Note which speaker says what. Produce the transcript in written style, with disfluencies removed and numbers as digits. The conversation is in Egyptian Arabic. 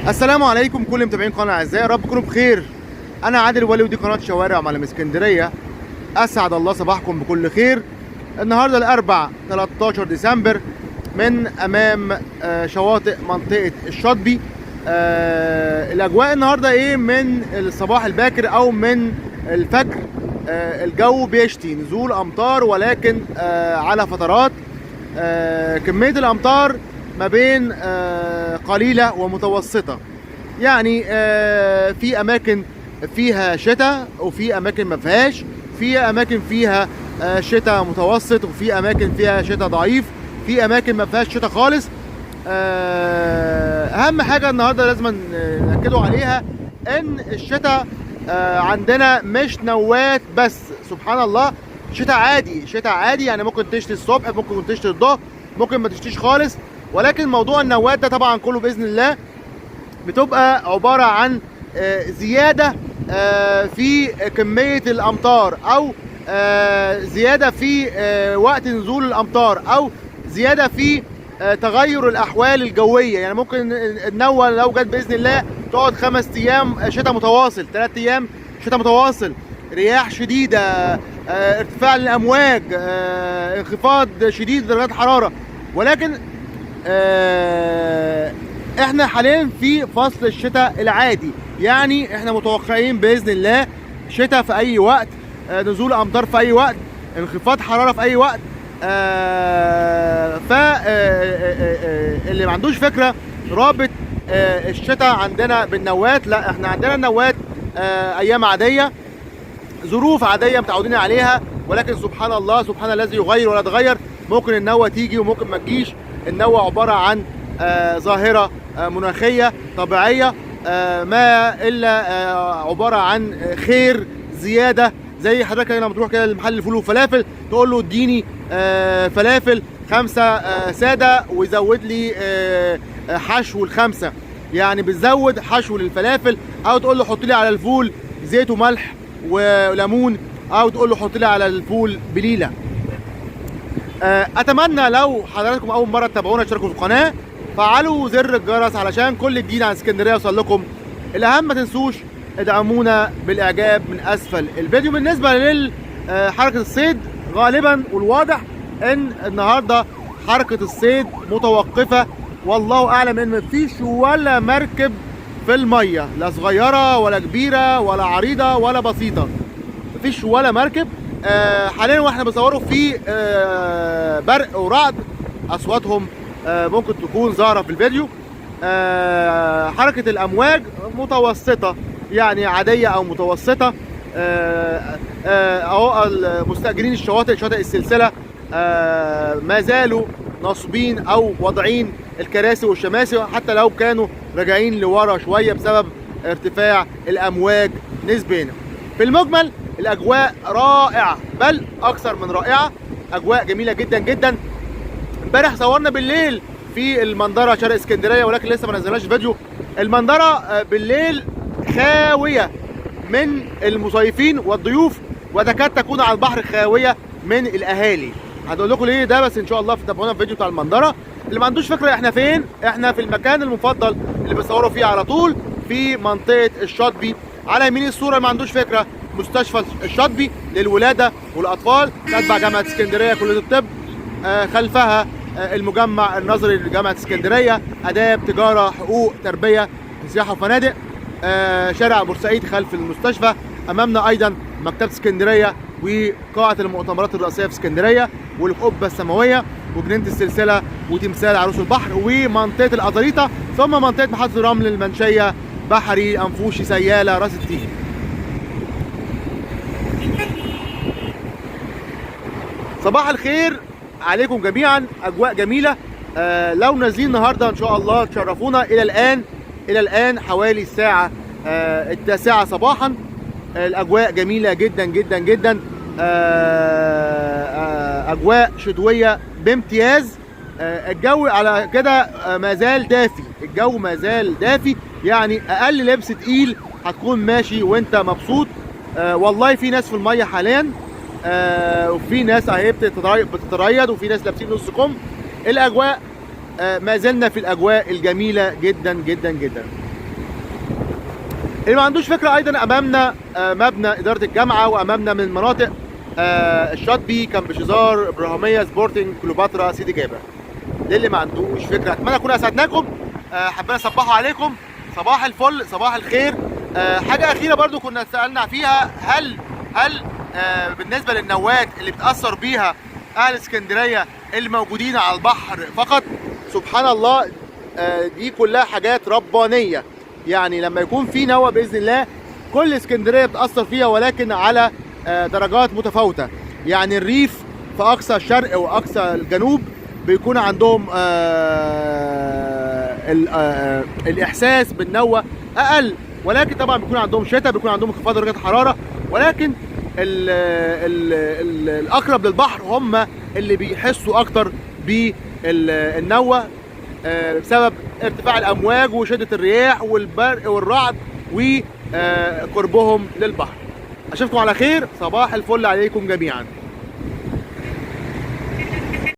Speaker 1: السلام عليكم كل متابعين قناة اعزائي، يا رب تكونوا بخير. انا عادل ولي ودي قناة شوارع معلم اسكندرية. اسعد الله صباحكم بكل خير. النهارده الاربع 13 ديسمبر من امام شواطئ منطقة الشاطبي. الاجواء النهارده ايه من الصباح الباكر او من الفجر؟ الجو بيشتي، نزول امطار ولكن على فترات. كمية الامطار ما بين قليلة ومتوسطة، يعني في اماكن فيها شتاء وفي اماكن ما فيهاش، في اماكن فيها شتاء متوسط وفي اماكن فيها شتاء ضعيف، في اماكن ما فيهاش شتاء خالص. اهم حاجة النهارده لازم نأكدوا عليها ان الشتاء عندنا مش نوات بس، سبحان الله شتاء عادي، شتاء عادي، يعني ممكن تشتي الصبح، ممكن تشتي الظهر، ممكن ما تشتيش خالص. ولكن موضوع النوات ده طبعا كله باذن الله بتبقى عبارة عن زيادة في كمية الامطار، او زيادة في وقت نزول الامطار، او زيادة في تغير الاحوال الجوية. يعني ممكن النوه لو جت باذن الله تقعد 5 ايام شتاء متواصل، 3 ايام شتاء متواصل، رياح شديدة، ارتفاع للامواج، انخفاض شديد لدرجات الحرارة. ولكن احنا حاليا في فصل الشتاء العادي، يعني احنا متوقعين باذن الله شتاء في اي وقت، نزول امطار في اي وقت، انخفاض حرارة في اي وقت. ف اللي ما عندوش فكرة رابط الشتاء عندنا بالنوات، لا احنا عندنا النوات ايام عادية، ظروف عادية متعودين عليها. ولكن سبحان الله، سبحان الذي يغير ولا يتغير، ممكن النوه تيجي وممكن ما تجيش. النوه عبارة عن ظاهره مناخيه طبيعية، ما الا عبارة عن خير زيادة. زي حضرتك لما تروح كده لمحل الفول وفلافل تقول له اديني فلافل 5 ساده وزود لي حشو ال5، يعني بتزود حشو للفلافل. او تقول له حط لي على الفول زيت وملح وليمون، او تقول له حط لي على الفول بليلة. اتمنى لو حضراتكم اول مرة تتابعونا اشتركوا في القناة، فعلوا زر الجرس علشان كل جديد عن اسكندرية يوصل لكم. الاهم ما تنسوش ادعمونا بالاعجاب من اسفل الفيديو. بالنسبة لحركة الصيد، غالبا والواضح ان النهارده حركة الصيد متوقفه، والله اعلم ان مفيش ولا مركب في المية، لا صغيرة ولا كبيرة ولا عريضة ولا بسيطة، مفيش ولا مركب. حاليا واحنا بنصوره في برق ورعد، اصواتهم ممكن تكون ظاهره في الفيديو. حركة الامواج متوسطه، يعني عادية او متوسطه. اهو المستاجرين الشواطئ، شواطئ السلسلة، ما زالوا ناصبين او واضعين الكراسي والشماسي، حتى لو كانوا راجعين لورا شوية بسبب ارتفاع الامواج نسبيا. في المجمل الاجواء رائعة، بل اكثر من رائعة، اجواء جميلة جدا جدا. امبارح صورنا بالليل في المندره شرق اسكندرية، ولكن لسه ما نزلناش فيديو. المندره بالليل خاوية من المصيفين والضيوف، وتكاد تكون على البحر خاوية من الاهالي. هقول لكم ليه ده، بس ان شاء الله تابعونا في فيديو بتاع المندره. اللي ما عندوش فكرة احنا فين، احنا في المكان المفضل اللي بنصوره فيه على طول، في منطقة الشاطبي. على يمين الصورة اللي ما عندوش فكرة، مستشفى الشاطبي للولاده والاطفال، تتبع جامعه اسكندرية كليه الطب. خلفها المجمع النظري لجامعة اسكندرية، اداب، تجارة، حقوق، تربيه، سياحة وفنادق. شارع بورسعيد خلف المستشفى. امامنا ايضا مكتبه اسكندرية وقاعه المؤتمرات الرئاسية في اسكندرية، والقبه السماوية، وجنينه السلسلة، وتمثال عروس البحر، ومنطقة الازاريطه، ثم منطقة محطة الرمل، المنشيه، بحري، انفوشي، سياله، راس التين. صباح الخير عليكم جميعا، اجواء جميلة. لو نازلين النهارده ان شاء الله تشرفونا. الى الان، الى الان حوالي الساعة 9 صباحا. الاجواء جميلة جدا جدا جدا، اجواء شتوية بامتياز. الجو على كده ما زال دافي، الجو ما زال دافي، يعني اقل لبس تقيل هتكون ماشي وانت مبسوط. والله في ناس في المية حاليا، وفي ناس اهي بتتريض، وفي ناس لابسين نص كم. الاجواء ما زلنا في الاجواء الجميلة جدا جدا جدا. اللي ما عندوش فكرة ايضا امامنا مبنى ادارة الجامعه، وامامنا من مناطق الشاطبي، كامب شيزار، ابراهيميه، سبورتنج، كليوباترا، سيدي جابر. للي ما عندوش فكرة، اتمنى اكون اسعدناكم. حبينا نصبحوا عليكم صباح الفل، صباح الخير. حاجة اخيرة برضو كنا سالنا فيها، هل بالنسبة للنوات اللي بتاثر بيها اهل اسكندرية اللي موجودين على البحر فقط؟ سبحان الله، دي كلها حاجات ربانية. يعني لما يكون في نوى باذن الله كل اسكندرية بتاثر فيها، ولكن على درجات متفاوتة. يعني الريف في اقصى الشرق واقصى الجنوب بيكون عندهم الاحساس بالنوى اقل، ولكن طبعا بيكون عندهم شتاء، بيكون عندهم انخفاض درجات حرارة، ولكن ال ال ال الاقرب للبحر هم اللي بيحسوا اكتر بالنوى بسبب ارتفاع الامواج وشده الرياح والبرق والرعد وقربهم للبحر. اشوفكم على خير، صباح الفل عليكم جميعا.